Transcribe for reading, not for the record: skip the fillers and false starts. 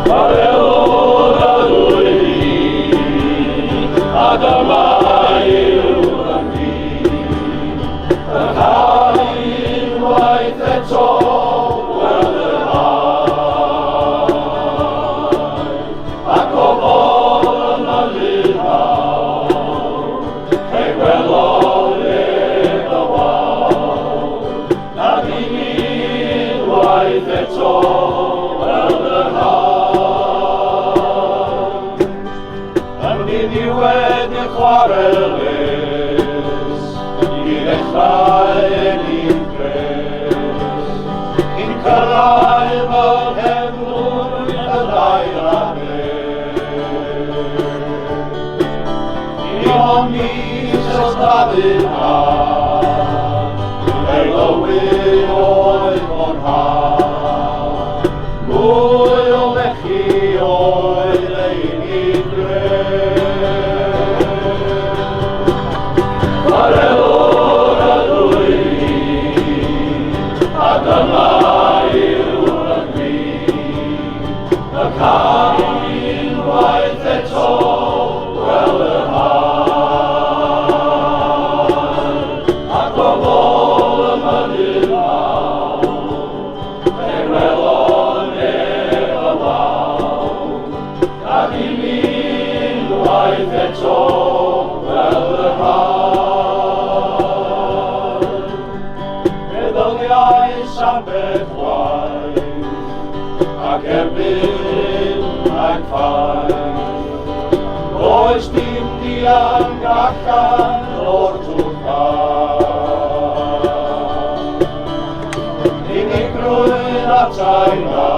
Chwarelwr ydw i, a dyma yw fy nghi. Y cael unwaith eto gweld yr haul, ac o fod yn mynydd mawr, lle gwelodd ef y wawr, nad i mi unwaith eto weld yr haul. Yn ddiniwed i'r chwarel es, i ddechrau ennill pres. Cyn cyrraedd fy nghefnlwyn y dair a deg. Dim ond mis ers claddu tad, ei fywyd oedd mor rhad. Mwy o lechi oedd ei unig gred. Chwarelwr ydw i, a dyma yw fy nghi. Y caf unwaith eto gweld yr haul, ac o fol y mynydd mawr, fe welodd neb y wawr, gad i mi unwaith eto gweld yr haul. Meddyliais am beth waith, ac erbyn hyn mae'n ffaith. Does dim dianc allan o'r twll bach. Unigrwydd atai na,